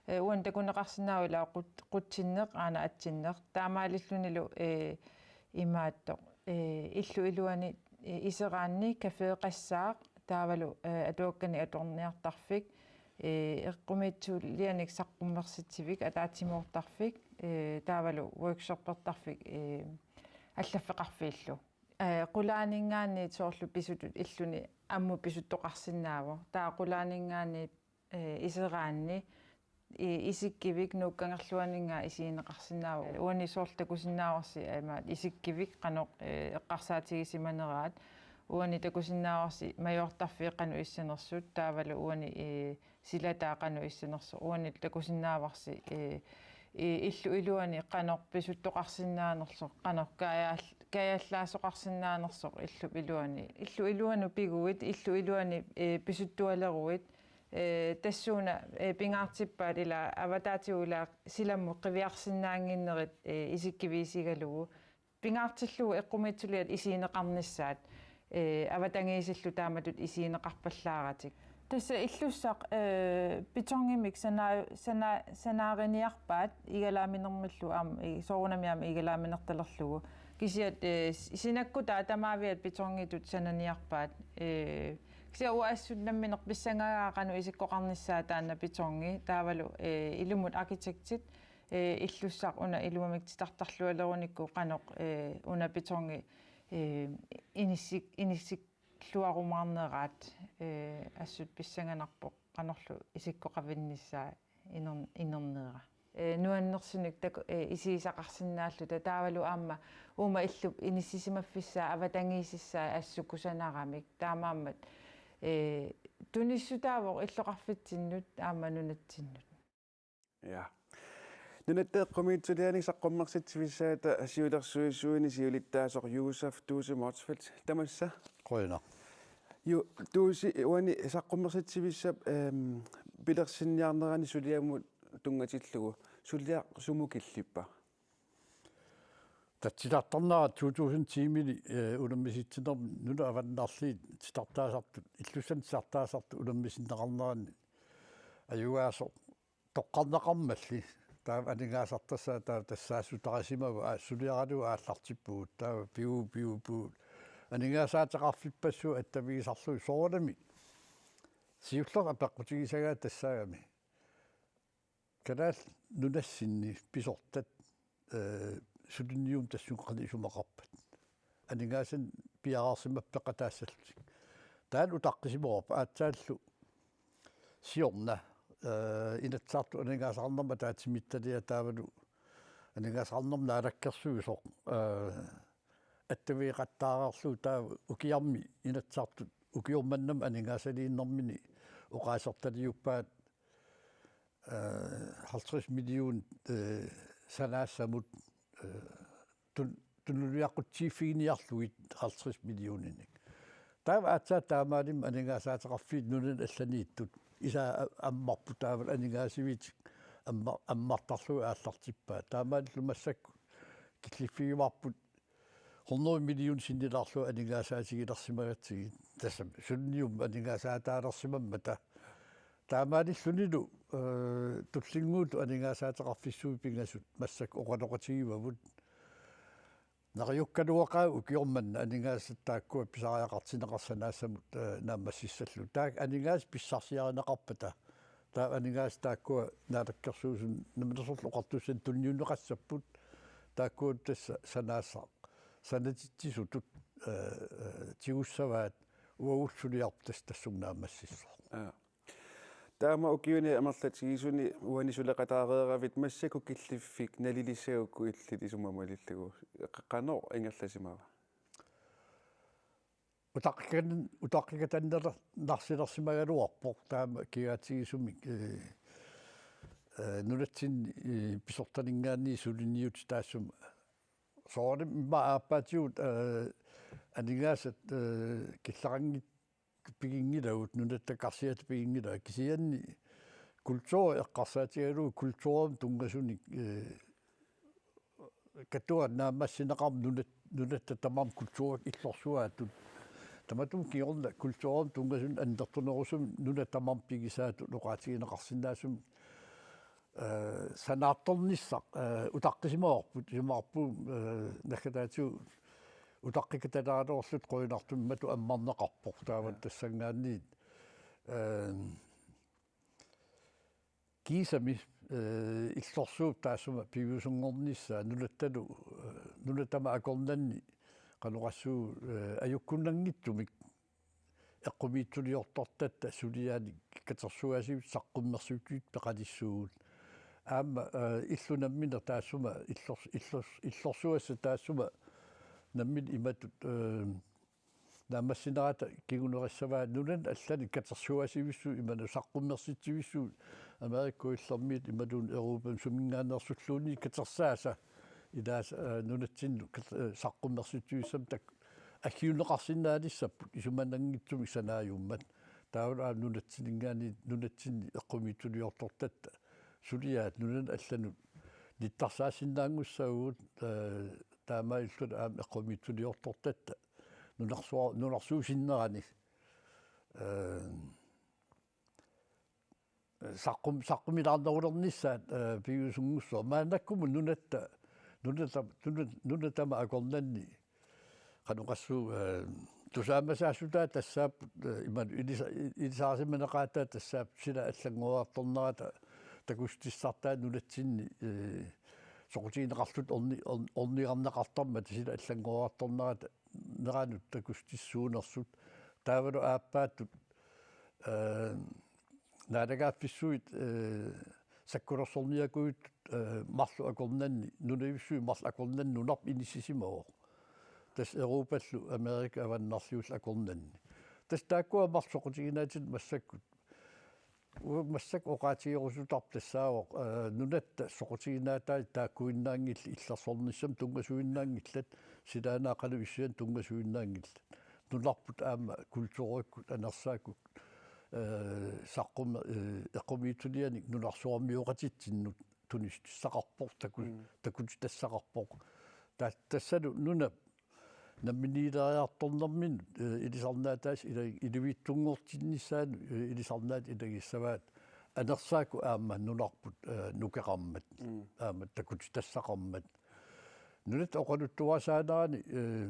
Eh, uani takuneqarsinnaavoq ilaa qut-, qutsinneq, aana atsinneq. Taamaalillunilu, eh, imaattoq. Eh, illup iluani, eh, iseraanni kafeeqassaaq, taavalu, eh, atuakkanik atorniartarfik, eh, eqqumiitsulianik saqqummersitsivik, ataatsimoortarfik, eh, taavalu workshoppertarfik, eh, allaffeqarfiillu. Eh, qulaaninngaanniit soorlu pisutut illuni ammut pisuttoqarsinnaavoq. Taava qulaaninngaanniit, eh, iseraanni, i-, isikkivik Nuukkangerluaninngaanniit isigineqarsinnaavoq. Uani soorlu takusinnaavarsi, eh, imaat isikkivik qanoq, eh, eqqarsaatigisimaneraat. Uani takusinnaavarsi majuartarfiit qanoq issanersut, taavalu uani, eh, silataat qanoq issanersoq. Uani takusinnaavarsi, eh, eh, illup iluani qanoq pisuttoqarsinnaanersoq, qanoq kaajaal-, kaajallaasoqarsinnaanersoq illup iluani. Illup iluanut piguit, illup iluani, eh, pisuttualeruit, eh, tassuuna, eh, pingaartippaat ilaa avataatigut ilaa silammut qiviarsinnaannginnerit, eh, isikkiviisigalugu. Pingaartillugu eqqumiitsuliat isigineqarnissaat, eh, avatangiisillu taamatut isigineqarpallaaratik. Tassa Illussaq, eh, betongimik sana-, sana-, sanaariniarpaat igalaaminermillu aamma, i-, soorunami aamma igalaaminertalerlugu. Kisiat, eh, s-, sinakkutaa tamaaviat betongitut sananiarpaat. Eh, kisianni uanga assut nammineq pissangaagaa qanoq isikkoqarnissaa taanna betongi. Taavalu, eh, ilumut arkitektit, eh, Illussaq una iluamik titartarlualerunikku qanoq, eh, una betongi, eh, inissik-, inissilluarumaarneraat, eh, assut pissanganarpoq qanorlu isikkoqavinnissaa iner-, inernera. Eh, nuannersunik tak-, eh, isigisaqarsinnaalluta, taavalu aamma uuma illup inissisimaffissaa avatangiisissaa assut kusanaramik. Taamaammat, eh, tunissutaavoq illoqarfitsinnut aamma nunatsinnut. Ja. Nunatta eqqumiitsulianik saqqummersitsivissaata siulersuisuini siulittaasoq Josef Duuse Motzfeldt, tamassa. Qujanaq. Ju-, Duuse, uani saqqummersitsivissap, ehm, pilersinniarnerani suliamut tunngatillugu, suliaq sumut killippa? Tassa titartarnera to tusind ti-mini, eh, unammisitsinermi nunat avannarliit titartaasartut, Illussanut titartaasartut unammisinneqarneranni ajugaasoq toqqarneqarmalli. Taava aningaasartassaat taava tassaassutarisimavaat, aa, suliaralugu aallartippugut. Taava piu, piu, piu. Aningaasaateqarfippassuit attavigisarlugit soorunami. Siullertut apeqqutigisagaat tassaagami: Kalaallit Nunassinni pisortat, ee, suliniummik tassunga qanoq isumaqarpat? Aningaasanik piareersimapput peqataassallutik. Taanna utaqqisimavarput, aatsaallu siorna, ee, Inatsisartut aningaasaqarnermut ataatsimiititaliaq taavalu aningaasaqarnermut naalakkersuisoq, ee, attavigeqattaareerlugu taava ukiarmi Inatsisartut ukioq manna aningaasaliinermini oqaasertaliuppaat, ee, halvtreds million, ee, sanaassamut, ee, tun-, tunuliaqqutsiiffiginiarlugit halvtreds millioninik. Taava aatsaat taamaalimmik aningaasaateqarfiit nunanit allaniittut, isaa a-, ammarput taavalu aningaasiviitik amma-, ammartarlugit aallartippaat. Taamaalillutik massakkut killiffigivarput hundrede million sinnilaarlugit aningaasaatigilersimagatsigit. Tassami suliniummik aningaasaataalersimammata. Taamaalillunilu, ee, tullinnguutut aningaasaateqarfissuit pingasut massakkut oqaloqatigivavut. Neriukkaluaqaaq ukioq manna aningaasat taakkua pisariaqartinneqartut sanaassamut, ee, naammassissallutik. Taakku aningaasat pissarsiarineqarpata, taava aningaasat taakkua naalakkersuisut Namminersorlutik Oqartussatsinni tunniunneqassapput. Taakku tassa sanaassaq sanatitsisutut, ee, ee, tigussavaat, uagut suliarput tassa tassunga naammassissaaq. Aa. Taama ukiuni amerlatigisuni uani suleqataareeravit massakkut killiffik nalilissagukku illit isummat malillugu, qa-, qanoq ingerlasimava? Utaqqikatann-, utaqqikatanner-, narsilersimagaluarpoq taama kigaatigisumik, ee, ee, nunatsinni, ee, pisortaninngaanniit suliniutit taassuma. Soorunami immaqa aappaatigut, ee, aningaasat, ee, killeqanngitsut piginngilagut, nunatta karsiata piginngilagut, kisianni kulturi eqqarsaatigalugu kulturimut tunngasunik, ee, katuak naammassineqarmat nunat-, nunatta tamarmi kulturikkut illorsuaatut. Tamatuma kingorna kulturimut tunngasunik annertunerusumik nunat tamarmik pigisaatut oqaatigineqarsinnaasumik, ee, sanaartornissaq, ee, utaqqisimavarput, isumaqarpunga, ee, naggataatigut utaqqikataleraluarluta qujanartumik imatut ammarneqarpoq taava. Aa. Tassanngaanniit, ee, kiisami, ee, illorsuup taassuma piviusunngornissaa nunattalu, ee, nunat tamat akornanni qanoq oqassuunga, ee, ajukkunnanngitsumik eqqumiitsuliortortatta suliaanik katersugaasivissuit saqqummersitsisuutit peqalissuugut. Aamma, ee, illut nammineq taassuma illors-, illors-, illorsuassat taassuma nammineq imatut, ee, naammassinerata kingunerissavaa nunanit allanik katersugaasivissuit imaluunniit saqqummersitsivissuit Amerikap Kujallermiit imaluunniit Europami suminngaanneersulluunniit katersaasa ilaasa, ee, nunatsinnut kat-, ee, saqqummersitsivissamik tak-, aggiunneqarsinnaalissapput isumananngitsumik sanaajummat. Taavalu aamma nunatsininngaanniit nunatsinni eqqumiitsuliortortatta suliaat nunanit allanut nittarsaassinnaanngussavagut, ee, taamaalilluta aamma eqqumiitsuliortortatta nunarsuar-, nunarsuup sinnerani, ee, saqqum-, saqqumilaarnerulernissaat, ee, piviusunngussaaq. Maannakkumut nunatta, nunata-, nunat-, nunat tamat akornanni qanoq oqassuunga, ee, tusaamasaassutaa tassaapput, ee, imaluunniit ilisa-, i-, ilisaarisimaneqaataa tassaapput sila allanngoriartornerata takussutissartaa nunatsinni, ee, soqutigineqarluta orni-, orn-, ornigarneqartarmata sila allanngoriartornerata neranut takussutissuunersut. Taavalu aappaattut, ee, naalagaaffissuit, ee, sakkulersorniakujuttut, ee, marluk akornanni, nunavissuit marluk akornanni nunarput inissisimavoq. Tassa Europallu Amerika Avannarliullu akornanni. Tassa taakkua marluk soqutiginaatsut massakkut. U-, massakkut oqaatigerusutarput tassaavoq, ee, nunatta soqutiginaatai taakkuinnaanngillat, illersornissamut tunngasuinnaanngillat, silaannaaqqalu issianik tunngasuinnaanngillat. Nunarput aamma kulturikkut, anersaakkut, ee, saqqum-, ee, eqqumiitsulianik nunarsuarmioqatitsinnut tunissutissaqarpoq, taku-, Mm. takutitassaqarpoq. Ta-, tassalu nunap namminiileriartornerminut, ee, ilisarnaataasa ila-, ilivitsunngortinnissaanut, ee, ilisarnaat ilagissavaat. anersaakkut aamma nunarput, eh, nukeqarmat, mm, aamma takutitassaqarmat. Nunatta oqaluttuarisaanerani, eh,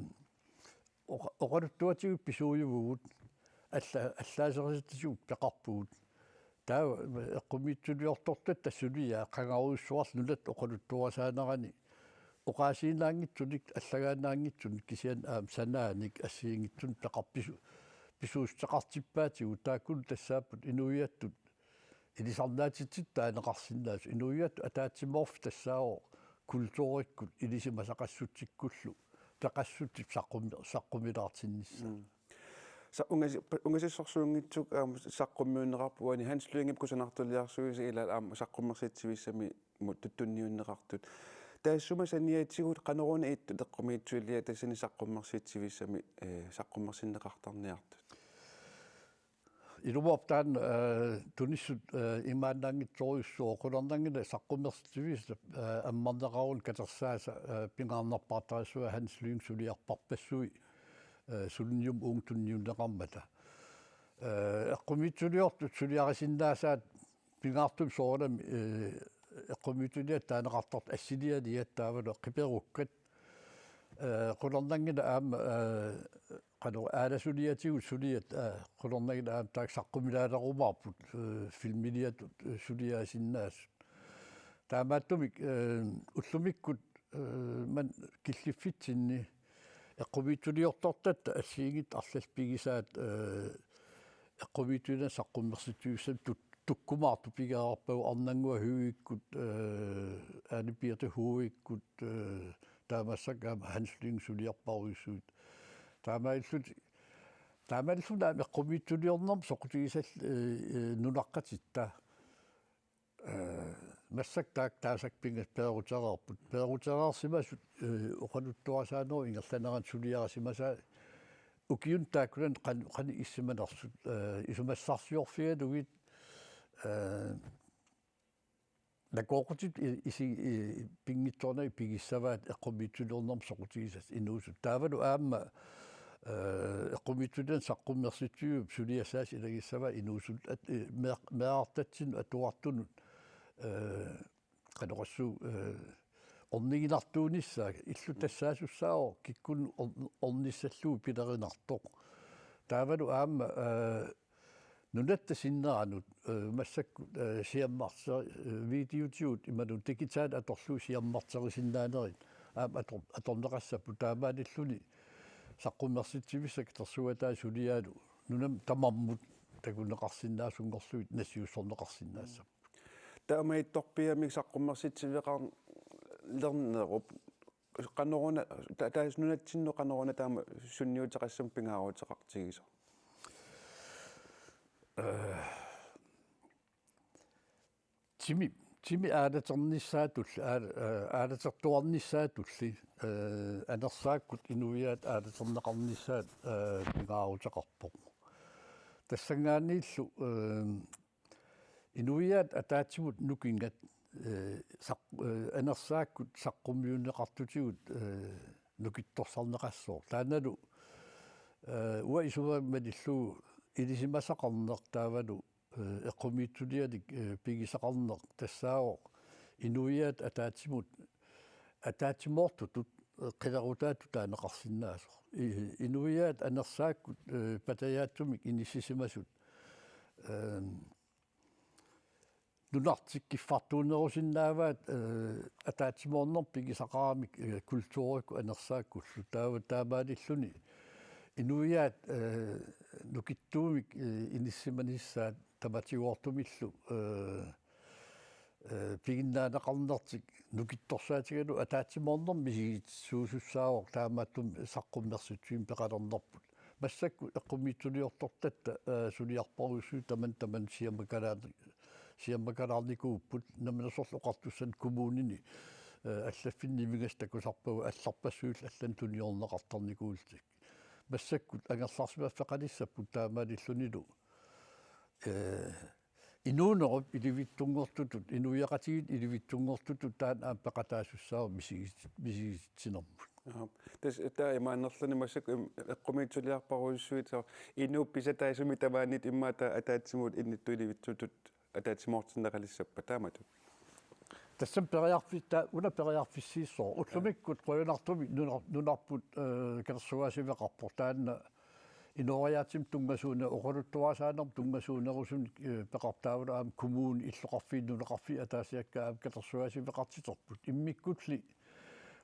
oqa-, oqaluttuatigut pisuujuvugut, alla-, allaaserisassatigut peqarpugut. Taava eqqumiitsuliortortatta suliaa qangarujussuarlu nunatta oqaluttuarisaanerani oqaasiinnaanngitsunik, allagaannaanngitsunik kisianni aamma sanaanik assigiinngitsunik peqarpisu-, pisuussuteqartippaatigut, taakku tassaapput inuiattut ilisarnaatititut taaneqarsinnaasut, inuiattut ataatsimoorfik tassaavoq kulturikkut ilisimasaqassutsikkullu peqassutsip saqqumi-, saqqumilaartinnissaa. Mm. Sa-, ungasi-, ungasissorsuunngitsut aamma saqqummiunneqarput, uani Hans Lyngep kusanartuliarsuisa ilaat aamma saqqummersitsivissami mut tuttunniunneqartut. Taassuma saniatigut qanoruna ittut eqqumiitsuliat tassani saqqummersitsivissami, eh, saqqummersinneqartarniartut? Ilumoorpoq taanna, eh, tunissut, eh, imaannaanngitsorujussuuvoq, qularnanngilaq saqqummersitsiviup, eh, ammarneqaruni katersaasa, eh, pingaarnerpaartarissavaa Hans Lynge suliarpassuit, eh, suliniummik uunga tunniunneqarmata. Eh, eqqumiitsuliortut suliarisinnaasaat pingaartumik soorunami, eh, eqqumiitsuliat taaneqartartut assilialiat taavalu qiperukkat. Eh, qularnanngilaq aamma, eh, qanoq aalasuliatigut suliat, eh, qularnanngilaq aamma taakku saqqumilaarumaarput, eh, filmiliatut, eh, suliarisinnaasut. Taamaattumik, eh, ullumikkut, eh, maani killiffitsinni eqqumiitsuliortortatta assigiinngitsut arlallit pigisaat, eh, eqqumiitsuliani saqqummersitsivissami tut-, tukkumaartut pigereerpagut Arnannguaq Høeghip, eh, Ane Birthe Høeghip, eh, taamaassaaq aamma Hans Lynge suliarparujussuit. Taamaalillutik, taamaalilluni aamma eqqumiitsuliornermut soqutigisal-, eh, eh, nunaqqatitta. Eh, massakkut taakku taasakkut pingasut peerutereerput. Peerutereersimasut, eh, oqaluttuarisaanerup ingerlanerani suliarisimasaat ukiuni taakkunani qan-, qanoq issimanersut, eh, isumassarsiorfigalugit, eh, nakooqutitit i-, isi-, i-, pinngitsoornagit pigissavaat eqqumiitsuliornermut soqutigisassat inuusutut. Taavalu aamma, eh, eqqumiitsuliani saqqummersitsiviup suliassaasa ilagissavaa inuusutut, at-, eh, mee-, meerartatsinnut atuartunut, eh, qanoq oqassuunga, eh, orniginartuunissaa, illut tassaasussaavoq kikkunnut or-, ornissallugu pilerinartoq. Taavalu aamma, eh, nunatta sinneranut, eh, massakkut, eh, siammarse-, eh, videotigut imaluunniit digitalit atorlugit siammarterisinnaanerit aamma ator-, atorneqassapput, taamaalilluni saqqummersitsivissat katersugatai suliaalu nunamut tamarmut takuneqarsinnaasunngorlugit nassiussorneqarsinnaassapput. Taamaattorpiamik saqqummersitsiveqarlernerup qanoruna ta-, taava nunatsinnut qanoruna taama sunniuteqassamik pingaaruteqartigisoq? Eh, timi, timi aalaternissaatulli, aal-, eh, aalatertuarnissaatulli, eh, anersaakkut inuiaat aalaterneqarnissaat, eh, pingaaruteqarpoq. Tassanngaanniillu, eh, inuiaat ataatsimut nukingat, eh, saq-, eh, anersaakkut saqqummiunneqartutigut, eh, nukittorsarneqassooq. Taannalu, eh, uanga isumaga malillugu ilisimasaqarneq taavalu, eh, eqqumiitsulianik, eh, pigisaqarneq tassaavoq inuiaat ataatsimut ataatsimoortutut, eh, qilerutaatut taaneqarsinnaasoq. I-, inuiaat anersaakkut, eh, patajaatsumik inissisimasut, eh, nunartik kiffartuunnerusinnaavaat, eh, ataatsimoornermik pigisaqaramik, eh, kulturikkut anersaakkullu. Taava taamaalilluni inuiaat, eh, nukittuumik, eh, inissisimanissaat tamatigoortumillu, eh, eh, piginnaaneqarnertik nukittorsaatigalugu ataatsimoornermik misigitsuusussaavoq, taamaattumik saqqummersitsivimmi peqalernerput. Massakkut eqqumiitsuliortortatta, eh, suliarparujussuit tamanna tamanna siamakalaarni-, siamakalaarnikuupput, namminersorlutik oqartussanut kommunini, eh, allaffinni imigassaq takusarpagut allarpassuillu allanut tuniorneqartarnikuullutik. Massakkut angerlarsimaffeqalissapput taamaalillunilu, eh, inuunerup ilivitsunngortutut, inuiaqatigiit ilivitsunngortutut taanna aamma peqataasussaavoq misigit-, misigitsinermut. Aha. Tassa taava imaannerluni massakkut im-, eqqumiitsuliarparujussuit, soorlu inuup pisataasumik tamaaniittoq immaqa taava ataatsimut innittut ilivitsutut ataatsimoortinneqalissappat taamatut? Tassami periarfista una periarfissiissooq ullumikkut qujanartumik nunar- nunarput katersugaasiveqarpoq taanna inooriaatsimi tunngasuune oqaluttuarisaanermut tunngasuunerusunik peqartaavut aamma kommunit illoqarfiit nunaqarfiit ataasiakkaat aamma katersugaasiveqartiterput immikkulli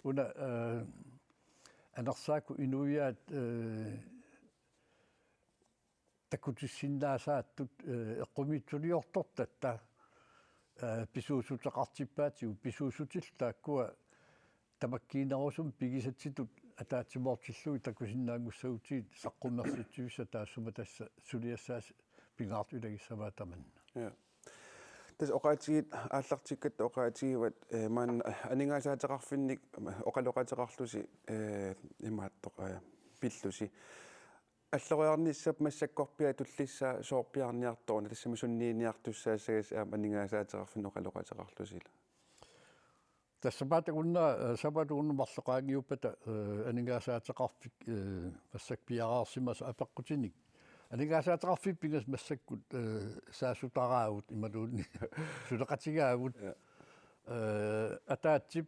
una anersaakkut inuiaat takutissinnaasaatut eqqumiitsuliortortatta pisuussuteqartippaatigut pisuussutillu taakkua tamakkiinerusumik pigisatsitut ataatsimoortillugit takusinnaanngussagutsigu saqqummersitsivissat taassuma tassa suliassaasa pingaartut ilagissavaat tamanna. Ja. Tassa oqaatigiit aallartikkatta oqaatigivat maanna aningaasaateqarfinnik oqaloqateqarlusi imaattoq pillusi. Alloriarnissap massakkorpiaq tullissaa soorpiarniartoruna tassami sunniiniartussaassagasi aamma aningaasaateqarfinnik oqaloqateqarlusilu. Tassa sapaatip akunnera sapaatip akunnera marloqaanngiuppata aningaasaateqarfik massakkut piareersimasoq apeqqutinik. Aningaasaateqarfiit pingasut massakkut saassutaraagut imaluunniit suleqatigaagut. Ataatsip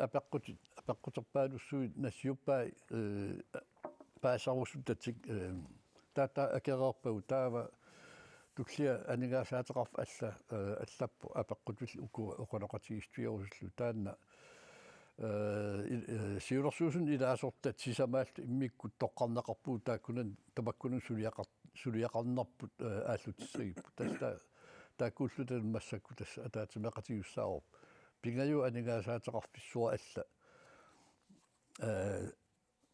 apeqqutit apeqquterpaalussuit nassiuppai paaserusuttatik taava akereerpagut taava tullia aningaasaateqarfik alla allappoq apeqqutillu ukua oqaloqatigiissutigerusullugu taanna siulersuisuni ilaasortat sisamaallu immikkut toqqarneqarpugut taakkunani tamakkunani suliaqar- suliaqarnerput aallutissagipput tassa taakkuulluta massakkut tassa ataatsimeeqatigiissaavarput pingajuat aningaasaateqarfissuaq alla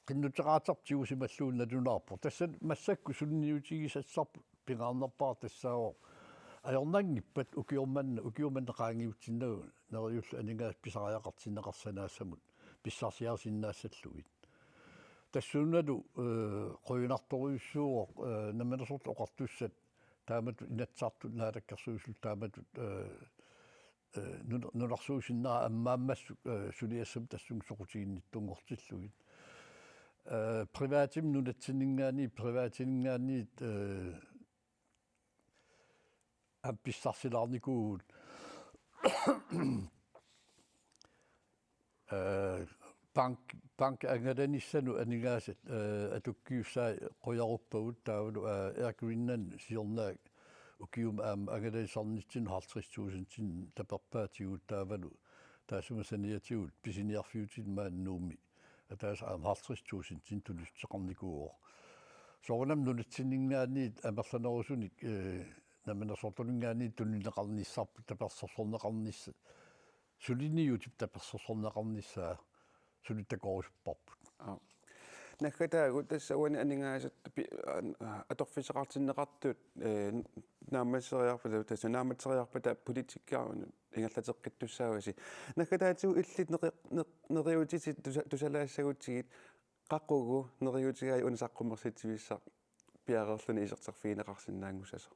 qinnuteqaaterput tigusimalluunnalunaarpoq tassa massakkut sunniutigisassarput pingaarnerpaaq tassaavoq ajornanngippat ukiormanna ukiormanna qaangiutsinnagu neriullu aningaasat pisariaqartinneqassanaassamut pissarsiarisinnaassallugit tassuunalu qujunartorujussuuvoq namminersortut oqartussat taamatut Inatsisartut Naalakkersuisullu taamatut nunarsuusinnera ammaammassuk suliassamik tassunga soqutiginnittunngortillugit privatimik nunatsinninngaanniit privatininngaanniit aamma pissarsilaarnikuuvugut bank bank angalanissanut aningaasat atukkiussai qujaruppagut taavalu Air Greenland siorna ukiumi aamma angalanisarnitsinnut halvtreds tusindinik taperpaatigut taavalu taassuma saniatigut pisiniarfiutinik maani Nuummi ataaseq aamma halvtreds tusindinik tunissuteqarnikuuvoq. Soorunami nunatsinninngaanniit amerlanerusunik namminersortuninngaanniit tunineqarnissarput tapersersorneqarnissa suliniutip tapersersorneqarnissaa suli takorusupparput. Aap. Naggataagut tassa uani aningaasat atorfissaqartinneqartut naammasseriarpata tassa naammasseriarpata politikkiarunut ingerlateqqittussaavasi. Naggataatigut illit neriuutitit tusalaassagutsigit qaqugu neriuutigai una saqqummersitsivissaq piareerluni iserterfigineqarsinnaanngussasoq?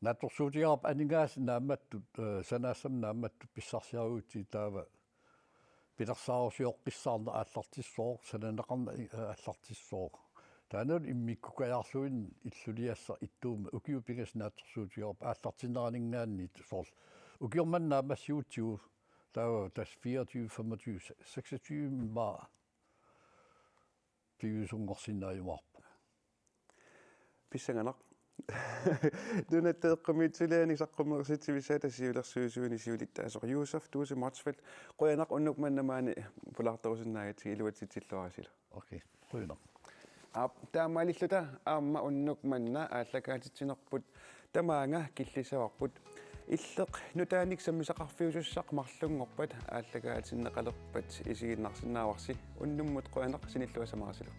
Naatsorsuutigaarput aningaasat naammattut sanaassamik naammattut pissarsiarigutsigit taava pilersaarusioqqissaarneq aallartissooq sananeqarneq aallartissooq. Taannalu immikkukajaarluinnaq illuliassaq ittuummat ukiut pingasut naatsorsuutigaarput aallartinneraninngaanniit soorlu ukiormanna naammassigutsigu taava tassa fireogtyve femogtyve seksogtyve maa piviusunngorsinnaajumaarpoq. Pissanganaq. Nunatta Eqqumiitsulianik saqqummersitsivissaata siulersuisuini siulittaasoq Josef Duusi Motzfeldt qujanaq unnuk manna maani pulaartorusinnaagatsigit iluatsitsilluarisilu. Okay, qujanaq. Aap, taamaalilluta aamma unnuk manna aallakaatitsinerput tamaanga killissavarput. Illeq nutaanik sammisaqarfiusussaq marlunngorpat aallakaatinneqalerpat isiginnaarsinnaavarsi. Unnummut qujanaq sinilluassamaarsilu.